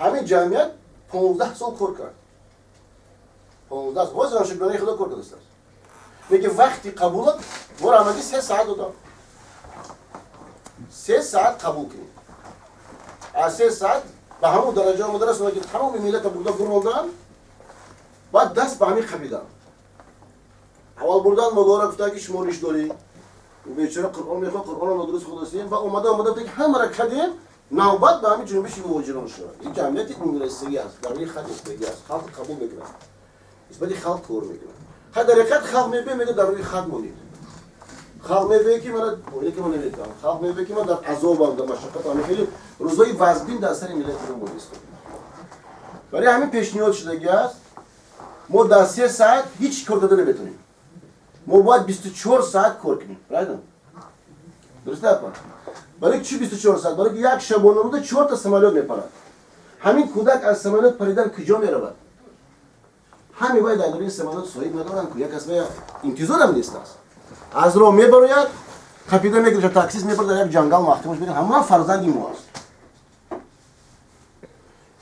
Ҳамин ҷамъият 15 сол кор кард. 15 сол. Ҳозир ҳам шукронаи Худо кор кардааст. Меги вақти қабулат моро ҳамагӣ 3 саат додам. 3 саат қабул кунем. Аз 3 саат ба ҳамон дараҷа омада расонад, ки тамоми миллата бурда гурондан, баъд даст ба ҳамин қабидан. Аввал бурдан моллоро, гуфтанд, ки шумо риш дорӣ. Бечора Қуръон мехоҳад, Қуръонро нодуруст худастем ва омада омада ки ҳамаро кадем, навбат ба ҳамин ҷунбиши муҳоҷирон шуд. Ин ҷамъияти умумирасагӣ аст, дар рӯи хат истагӣ аст, халқ қабул мекунад, нисбати халқ кор мекунад. Ха, дар ҳақиқат халқ мебиёд, мегӯяд, дар рӯи хат монед. Халқ мебиёд, ки мана оила ки ман наметавонам, халқ мебиёд, ки ман дар азобам, дар машаққатам, хеле рӯзҳои вазбин дар сари миллати мо мондааст. Барои ҳамин пешниҳод шудагӣ аст, мо дар 3 саат ҳеҷ кор карда наметавонем. Мо бояд 24 саат кор кунем. Правильно? Дуруст, апа? Барои чӣ 24 саат? Барои ки як шабонарӯза чорта самолёт мепарад. Ҳамин кӯдак аз самолёт паридан куҷо меравад? Ҳами вай дар даруни самолёт соҳиб надоранд ку, як кас вай интизорам нест аст. Аз роҳ мебарояд, қапида мегирад, таксист мебарад, дар як ҷангал маҳкамаш мекунад, ҳамон фарзанди мо аст.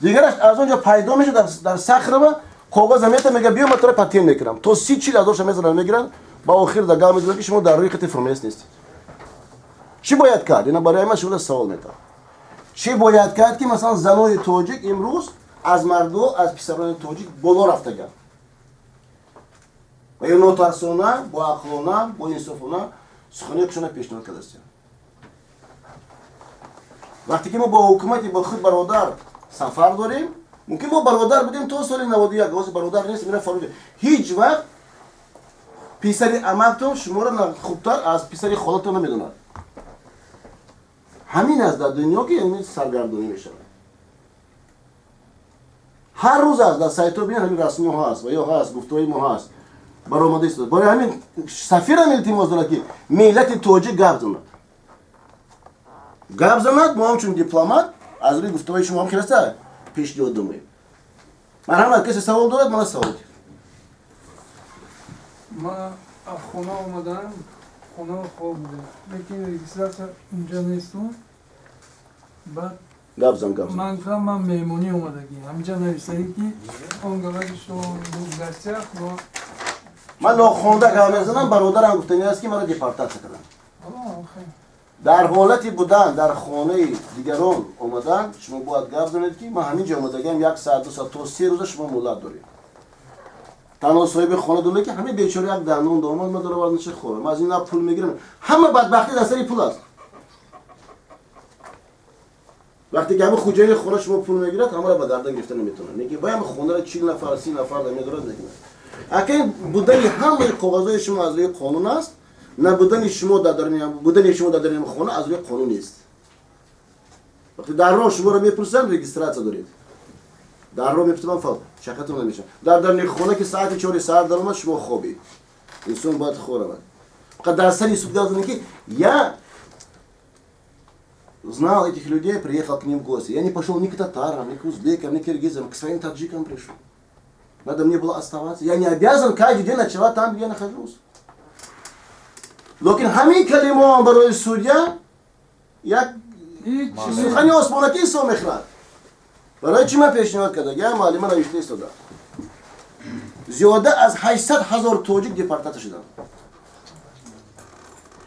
Дигараш аз он ҷо пайдо мешавад дар Сахрова, коғаза мета, мега, биё, ман туро патент мекунам. То 30-40 ҳазорша мезананд, мегиранд, ба охир да гап мезананд, ки шумо дар рӯи хати ФМС нестед. Чӣ бояд кард? Ина барои ман шумо савол метавам. Чӣ бояд кард, ки масалан занои тоҷик имрӯз аз мардо, аз писарони тоҷик боло рафтаганд ва ё нотарсона, боақлона, боинсофона суханои худшона пешниҳод кардастанд? Вақте ки мо бо ҳукумати бо худ бародар сафар дорем, мумкин мо бародар будем то соли 91, ҳозир бародар нестем. Ина фарӯ ҳеҷ вақт писари амактон шуморо хубтар аз писари холатон намедонад. Ҳамин аст дар дунё, ки саргардонӣ мешавад. Ҳар рӯз аст, дар сайтҳо бинед, ҳамин расмиҳо ҳаст ва ё ҳаст, гуфтаҳои мо ҳаст, баромада истода. Барои ҳамин сафирам илтимос дорад, ки миллати тоҷик гап занад, гап занад. Мо ҳамчун дипломат аз рӯи гуфтаҳои шумо ҳам хеласта пешниҳод намоем. Марҳамат, касе савол дорад, мана савол. Ман аз хона омадаам, хона хоб будем, лекин регистрация инҷа нестум. Баъд Гап зан, гап зан. Ман гуфтам, ман меҳмонӣ омадагӣ. Ҳаминҷа нависагӣ, ки он говорит, что в гостях, но Ман нохонда гап мезанам. Бародарам гуфтани аст, ки маро депортатсия карданд. Дар ҳолати будан дар хонаи дигарон омадан, шумо бояд гап занед, ки ман ҳамин ҷо омадагиам, як саат, 2 саат, то 3 рӯза шумо муҳлат доред. Танҳо соҳиби хона дона, ки ҳамин бечора як дандон домад ма дора варнаша хӯрам, ман аз ин на пул мегирам. Ҳама бадбахтӣ дар сари пул аст. Вақте ки ҳамин хуҷаини хона шумо пул мегирад, ҳамаро ба гардан гирифта наметавонад. Лекин вай ҳама хонаро 40 нафар, 30 нафар да медорад, мекунад. Акай, будани ҳамаи коғазҳои шумо аз рӯи қонун аст, набудани шумо дар даруни, будани шумо дар даруни хона аз рӯи қонун нест. Вақте дар роҳ шуморо мепурсанд, регистрация доред, дар роҳ мепурсанд, фал шақатон намешавад. Дар даруни хона, ки саати 4 саҳар даромад, шумо хобед. Инсон бояд хоб равад. Фақат дар сари суд гап занед, ки я знал этих людей, приехал к ним в гости. Я не пошел ни к татарам, ни к узбекам, ни к киргизам, к своим таджикам пришел. Надо мне было оставаться. Я не обязан каждый день ночевать там, где я нахожусь. Лекин ҳамин калимаҳо барои судья як сухани осмонакӣ ҳисоб мехӯрад. Барои чӣ ман пешниҳод карда? Я муаллима навишта истода. Зиёда аз 800 ҳазор тоҷик депортатсия шуданд.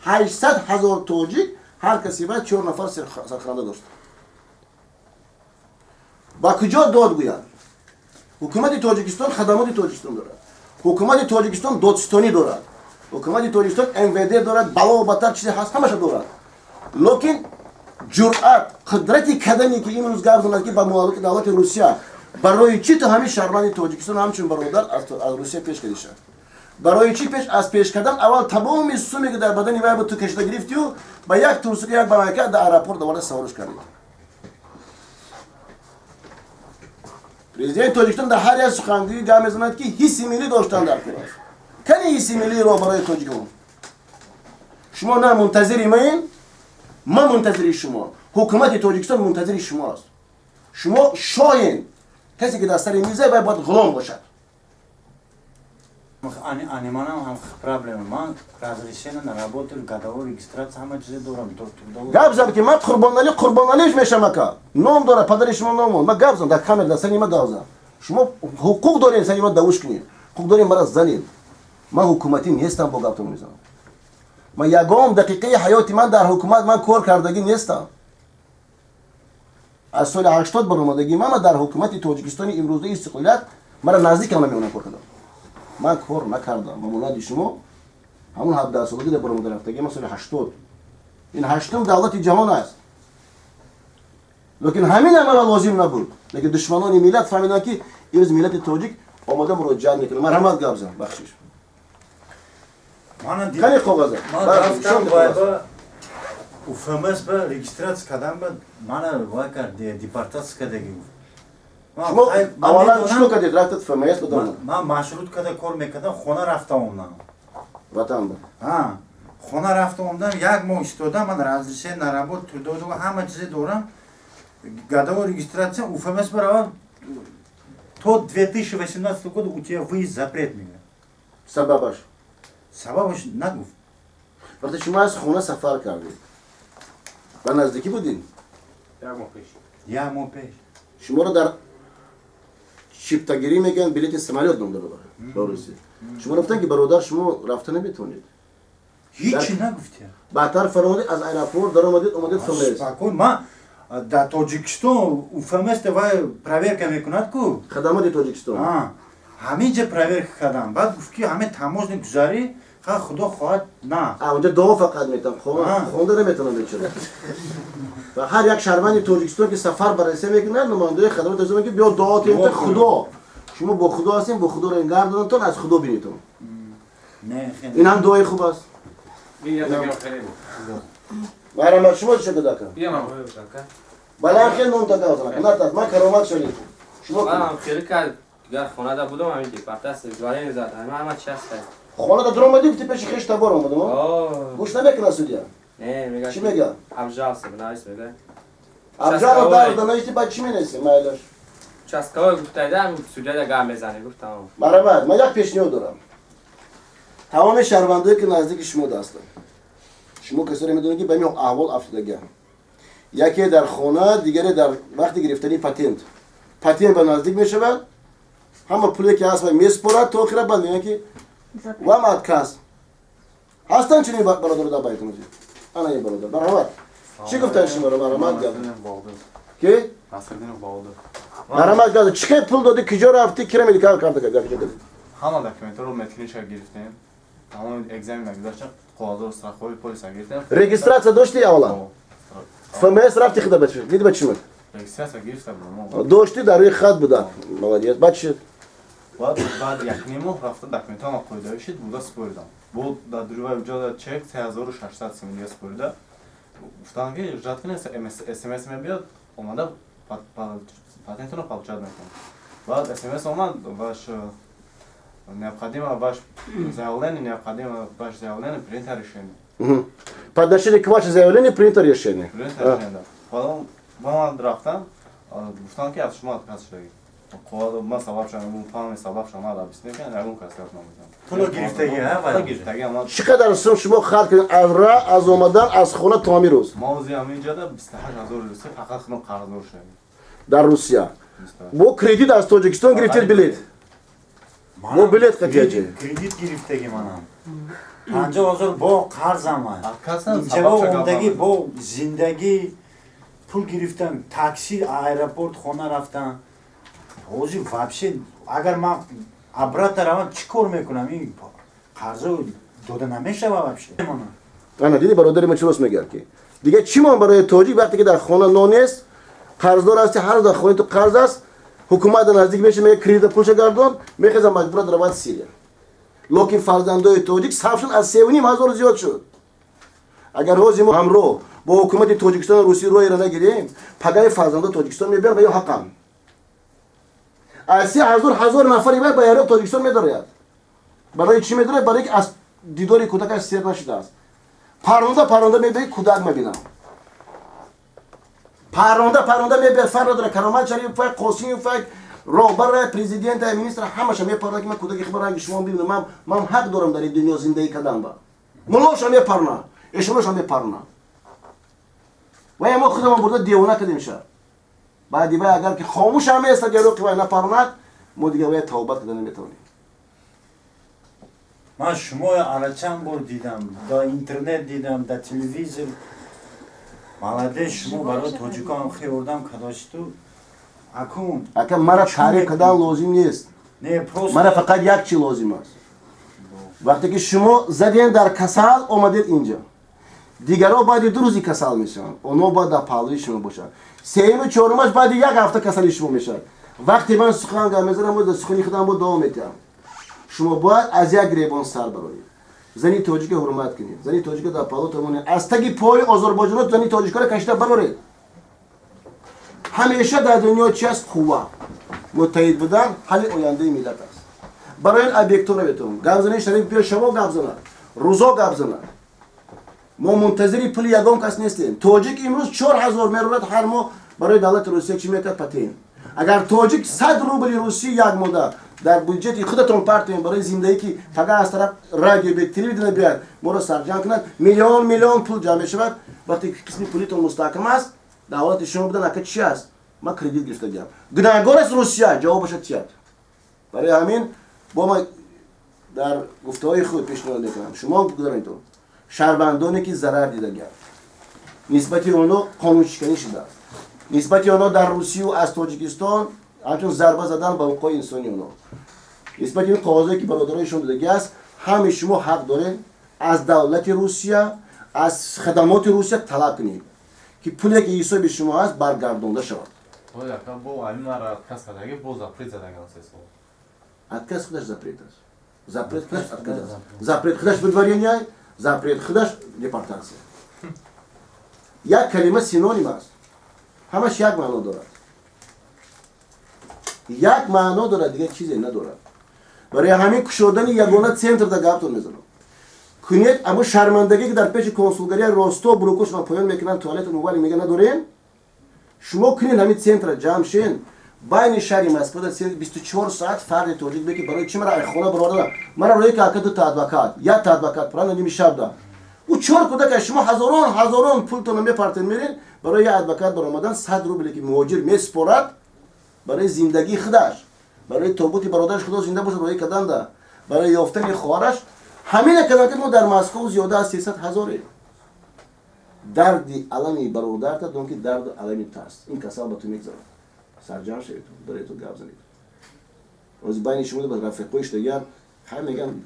800 ҳазор тоҷик, ҳар касе бояд чор нафар сархаранда дошт. Ба куҷо дод гӯяд? Ҳукумати Тоҷикистон хадамоти Тоҷикистон дорад, ҳукумати Тоҷикистон додстонӣ дорад, ҳукумати Тоҷикистон МВД дорад, бало батар чизе ҳаст, ҳамаша дорад, лекин ҷуръат, қудрати кадане, ки имрӯз гап занад, ки ба муаллиқи давлати Русия, барои чӣ ту ҳамин шаҳрванди Тоҷикистон ҳамчун бародар аз Русия пеш кардиша? Барои чӣ пеш аз пеш кардан аввал тамоми суме, ки дар бадани вай буд, ту кашида гирифтию ба як турсука, як бамака дар аэропорт доварда саворш кардед? Президенти Тоҷикистон дар ҳар як сухангӯӣ гап мезанад, ки ҳисси миллӣ доштан дар кор аст. Кани ҳисси миллиро барои тоҷикон? Шумо на мунтазири ман, ман мунтазири шумо. Ҳукумати Тоҷикистон мунтазири шумо аст. Шумо шоҳен, касе ки дар сари миза, вай бояд ғулом бошад. Ани манам ҳам проблема. Ман разрешение на работу, годовой регистрация, ҳама чизе дорам. Гап зад ки ман Қурбоналӣ Қурбоналиевич мешам, ака. Ном дора, падари шумо ном мон. Ман гап зам дар камера, дар сари ма гап зам. Шумо ҳуқуқ доред сари ма давуш кунед. Ҳуқуқ доред мара занед. Ман ҳукуматӣ нестам, бо гаптон мезанам. Ман ягон дақиқаи ҳаёти ман дар ҳукумат ман кор кардагӣ нестам. Аз соли 80 баромадагӣ ман дар ҳукумати Тоҷикистони имрӯзаи истиқлолият мара наздикам намеонам кор кардам. Ман кор накардам. Ба монанди шумо ҳамун 17 солагӣ дар баромада рафтагӣ ман соли 80. Ин ҳаштум давлати ҷаҳон аст. Лекин ҳамин амала лозим набуд. Лекин душманони миллат фаҳмиданд, ки имрӯз миллати тоҷик омода муроҷиат мекунад. Марҳамат, гап зан, бахшиш. Кани коғаза? Ман рафтам вайба, УФМС ба регистрация кардам, ба мана вай кард, депортация кардаги. Шумо аввалан чӣ кардед? Рафтед ФМС ба? Ман маршруткада кор мекардам, хона рафта омдам. Ватан ба? Хона рафта омдам, як моҳ истодам. Ман разрешение на работу, трудовой, ҳама чизе дорам, годовой регистрация. УФМС баравам, то 2018 года у тебя выезд запрет, мегӯяд. Сабабаш? Сабабаш нагуфт. Вақте шумо аз хона сафар кардед, ба наздикӣ будед? Як моҳ пеш. Як моҳ пеш. Шуморо дар чиптагирӣ мегӯянд, билети самолёт ном дорад ба русӣ, шумо рафтан ки бародар, шумо рафта наметавонед. Ҳичи нагуфтия. Баъдтар фаромадед, аз аэропорт даромадед, омадед ФМС. Спокойно, ман дар Тоҷикистон УФМС вай проверка мекунад ку. Хадамоти Тоҷикистон. Ҳамин ҷа проверка кардам, баъд гуфт, ки ҳамин таможня гузарӣ, ха, худо хоҳад, на. Унҷа дуо фақат метам, хонда наметавонам бечора. Ва ҳар як шаҳрванди Тоҷикистон, ки сафар ба Россия мекунад, намояндаи хадамоти Тоҷикистон ки биё дуо тем, худо шумо бо худо ҳастем, бо худо гардонатон, аз худо бинитон. Ин ҳам дуои хуб аст. Марҳамат, шумо чӣ кадака? Баланд хел ном така, натас, ман Каромат Шариф. Шумо хеле кард, дигар хонада будам, ҳамин депортация звонение зад, ҳама чи ҳаст. Хонада дуромадӣ, гуфти пеши хеш табор омадам, гӯш намекунад судья? Не, мега. Чӣ мега? Обжаловаться навис, мега. Обжаловаться дар данаишти, баъд чӣ менависем, майлаш? Участковой гуфтайда, судья да гап мезане, гуфтам. Марҳамат, ман як пешниҳод дорам. Тамоми шаҳрвандое, ки наздики шумо ҳастанд, шумо касоре медонед, ки ба ин аҳвол афтодагиам, яке дар хона, дигаре дар вақти гирифтани патент, патент ба наздик мешавад, ҳама пуле ки ҳаст месупорад, то охира, баъд мегӯянд, ки вам отказ. Ҳастанд чунин бародаро дар байтон? Ана ин бародар, марҳамат, чӣ гуфтанд шуморо? Марҳамат, гап ки. Марҳамат, гап, чӣ хел пул додӣ, киҷо рафтӣ, кира медикал карда? Ҳама документаро медклиника гирифтем, тамоми экзамена гузаштем, коғазҳоро, страховой полиса гирифтем. Регистрация доштӣ аввалан? ФМС рафти, хида диди, ба чӣ? Регистрация гирифта будам. Доштӣ, дар рӯи хат буда, молодец. Баъд чӣ шуд? Баъд якним моҳ рафта, документҳоам қоидави шид, бурда супоридам. Бо дар дурвай уҷода чек 3600 сомонӣ супорида, гуфтанд, ки ждать кунед, СМС мебиёд, омада патентро получать мекунед. Баъд СМС омад: ваш необходимо ваш заявление, необходимо ваше заявление, принято решение. По отношению к ваше заявление принято решение. Принято решение, да. Потом ба ман рафтам, гуфтанд, ки аз шумо отказ шудагӣ. Ман сабабша фаҳми, сабабша ман объяснить кардам, ягон кас гап намезанад. Пуло гирифтагӣ, ҳа, гирифтагӣ. Чӣ қадар сум шумо харҷ кардед аз ра, аз омадан аз хона то ҳамин рӯз? Ма ози ҳамин ҷода 28 000 русия фақат худам қарздор шудем. Дар Русия бо кредит аз Тоҷикистон гирифтед билет, бо билет қатияҷи? Кредит гирифтагӣ, манам 50 000 бо қарзам. Инҷаба омдагӣ, бо зиндагӣ пул гирифтам, такси, аэропорт, хона рафтам. Ҳозир вообще агар ман обратно равам, чӣ кор мекунам? Ин қарзо дода намешава вообще. Ана диди, бародари ма чӣ рост мегӯяд, ки дигар чӣ мон барои тоҷик, вақте ки дар хона нон нест, қарздор ҳасти, ҳар дар хонаи ту қарз аст, ҳукумат наздик меша, мега кредита пулша гардон, мехеза, маҷбурат равад Сирия. Лекин фарзандои тоҷик сафшон аз 3500 зиёд шуд. Агар ҳозир мо ҳамроҳ бо ҳукумати Тоҷикистону Русия роҳеро нагирем, пагаи фарзандои Тоҷикистон мебиён ва ё ҳақам аз 3000 ҳазор нафари вай ба яроқ Тоҷикистон медарояд. Барои чӣ медарояд? Барои ки аз дидори кӯдакаш сер нашудааст. Парронда парронда мебиёи, кӯдак мебинам, парронда парронда мебиёд, фарқ надорад, Каромат Шариф, Қосимов, Роҳбар, президент, министр ҳамаша мепарна, ки ман кӯдаки худро ранги шумо бибинам, ман ҳақ дорам дар ин дунё зиндагӣ кардан. Ба муллоша мепарна, эшоноша мепарна. Вай мо худамон бурда девона кардем ша. Баъди вай агар ки хомӯш ҳам местад, яроқи вай напарнад, мо дигар вай тавбат карда наметавонем. Ман шуморо ара чанд бор дидам, дар интернет дидам, дар телевизор. Молодец, шумо барои тоҷикоам хел ёрдам кардошту. Акун ака, мара таъриф кардан лозим нест. Не, просто мара фақат як чи лозим аст. Вақте ки шумо задем дар касал омадед инҷа, дигарҳо баъди 2 рӯзи касал мешаванд, онҳо бояд дар паҳлӯи шумо бошанд. Сеюму чорумаш баъди як ҳафта касали шумо мешавад. Вақте ман сухан гап мезанам, дар сухани худам бо давом метиҳам. Шумо бояд аз як гребон сар бароед, зани тоҷика ҳурмат кунед, зани тоҷика дар паҳлӯ монед, аз таги пои озарбойҷонот зани тоҷикаро кашида бароред. Ҳамеша дар дунё чи аст? Қувва. Муттаҳид будан ҳалли ояндаи миллат аст. Барои ин объектҳо наметавон гап зани. Шариф биё, шаво гап занад, рӯзо гап занад. Мо мунтазири пули ягон кас нестем. Тоҷик имрӯз 4000 мерорад ҳар моҳ барои давлати Русия. Чӣ мекард? Патент. Агар тоҷик 100 рубли русӣ як мода дар бюджети худатон партоем барои зиндагӣ, ки фақат аз тараф радио бе телевидение биёяд, моро сарҷамъ кунад, миллион миллион пул ҷамъ мешавад. Вақте ки қисми пулитон мустаҳкам аст, дар ҳолати шумо будан, ака, чи аст? Ман кредит гирифтагиам, гунаҳгор аст Русия, ҷавобаша тият. Барои ҳамин бо ма дар гуфтаҳои худ пешниҳод мекунам: шумо гузаронитон шаҳрвандоне ки зарар дидагианд, нисбати онҳо қонуншиканӣ шудааст, нисбати онҳо дар Русию аз Тоҷикистон ҳамчун зарба задан ба ҳуқуқҳои инсони онҳо, нисбати ин қоғозое ки бародароишон додагӣ аст, ҳами шумо ҳақ доред аз давлати Русия, аз хадамоти Русия талаб кунед, ки пуле ки ҳисоби шумо ҳаст, баргардонда шавад. Отказ худаш запрет аст. Запрет худаш отказ аст, запрет худаш выдворение, запрет худаш депортация. Як калима синоним аст, ҳамаш як маъно дорад, як маъно дорад, дигар чизе надорад. Барои ҳамин кушодани ягона центр да гаптон мезанам кунед. Аммо шармандагӣ, ки дар пеши консулгария росто брукошона поён мекунанд, туалету мобайли мега надорем. Шумо кунед ҳамин центра, ҷамъ шен байни шаҳри Москва, 24 соат фарди тоҷик бе ки барои чи мара хона бароварда, мара рои ки ака, дута адвокат, якта адвокат правильно, ними шабда ӯ чор кӯдака. Шумо ҳазорон ҳазорон пултонро мепартен, мерен барои як адвокат баромадан, 100 рубле ки муҳоҷир месупорад барои зиндагии худаш, барои тобути бародараш, худо зинда бошад, роӣ карданда, барои ёфтани хоҳараш, ҳамина кардан, ки мо дар Москов зиёда аз 300 ҳазорем. Дарди алами бародарта дон, ки дарду алами таст. Ин касал ба ту мегзарад. Сарҷамъ шавед, барои ту гап занед. Ози байни шумо ба рафиқои шудагиам хай мегам,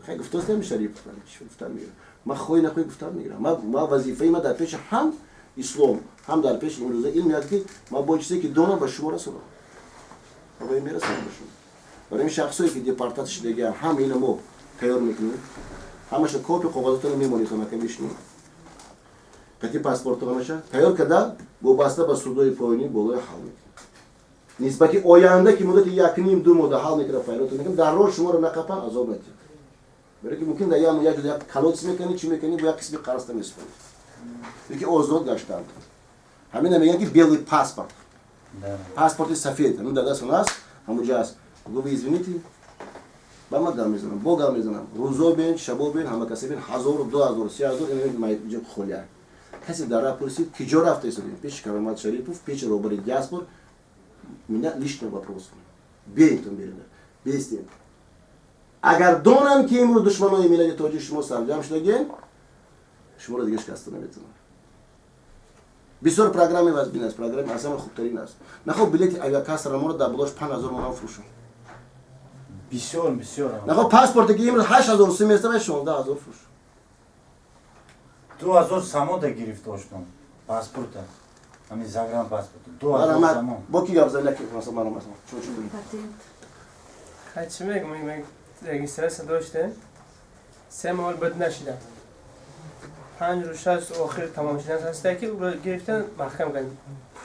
хай гуфтост нами Шариф, гуфтан мегирам. Ман хоҳӣ нахоҳӣ гуфтан мегирам. Ма вазифаи ма дар пеши ҳам ислом, ҳам дар пеши имрӯза илм меяд, ки ман бо чизе ки донам ба шумо расонам, ба мерасонам ба шумо. Барои ин шахсое ки депортатсия шудагиам, ҳам ина мо тайёр мекунем, ҳамаша копи коғозатонро мемонед, ҳамака мешинем қати паспорту, ҳамаша тайёр карда, вобаста ба судои поёнӣ болои ҳал мекунем. Нисбати оянда, ки муддати якним ду моҳда ҳал мекунад, файлотон мекунем, дар роҳ шуморо нақапан, азоб натиҳад. Барои ки мумкин дар як ҷо як колодец мекунӣ, чӣ мекунӣ, бо як қисми қарзта месупорӣ, ки озод гаштанд. Ҳамина мегӯянд, ки белый паспорт, паспорти сафед, ҳамин дар дастон аст, ҳамуҷа аст. Гуфт: «Извините». Ба ман гап мезанам, бо гап мезанам, рӯзо бен, шабо бен, ҳама касе бен, ҳазору 2000, 3000 инҷо холия. Касе дар раҳ пурсид, ки ҷо рафта истодем? Пеши Каромат Шарипов, пеши роҳбари диаспор. Меня лично вопрос беинтон берина бестем. Агар донанд, ки имрӯз душманои миллати тоҷик шумо сарҷамъ шудагем, шуморо дига шикаста наметавонанд. Бисёр программи вазбин аст, программи аз ҳама хубтарин аст. Нахоб билети авиакассара моро дар болош 5000 манам фурӯшам. Бисёр, бисёр. Нахоб паспорте, ки имрӯз 8000 сум места, 16 000 фурӯш. 2000 само да гирифт доштум паспорта, ҳамин загран паспорт 2000 само. Бо ки гап зани, масалан, чун Хай, чӣ мегӯм, регистрация доштем, 3 моҳ бад нашида, 5 рӯз, 6 охир тамом шудан ҳаста, ки гирифтан, маҳкам кардем.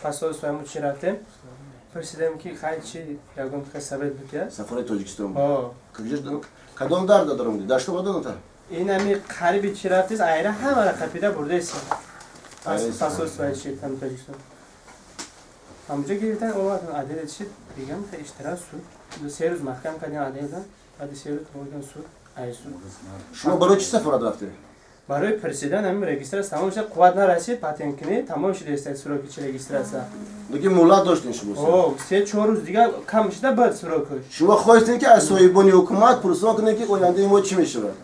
Посольство чи рафтем, пурсидем, ки хай чи ягон совет бутия. Сафораи Тоҷикистон кадом дарда даромадӣ, дашта омаданата? Ин ами қариби чи рафтис, айра ҳамара қапида бурдаист посольство чи там Тоҷикистон. Ҳамҷо гирифтан, овардан, отдел шид, дигам иштирак суд. 3 рӯз маҳкам кардем отдел, баъди 3 рӯз бурдан суд, ай суд. Шумо барои чӣ сафорат рафтед? Барои пурсидан ҳамин регистрация тамом шуд, қувват нарасид, патент кунӣ, тамом шуд, срок и чи регистрация. Лекин муҳлат доштем шумо. О, 3-4 рӯз дига кам шуда баъд срок аш. Шумо хостем, ки аз соҳибони ҳукумат пурсон кунед, ки ояндаи мо чӣ мешавад.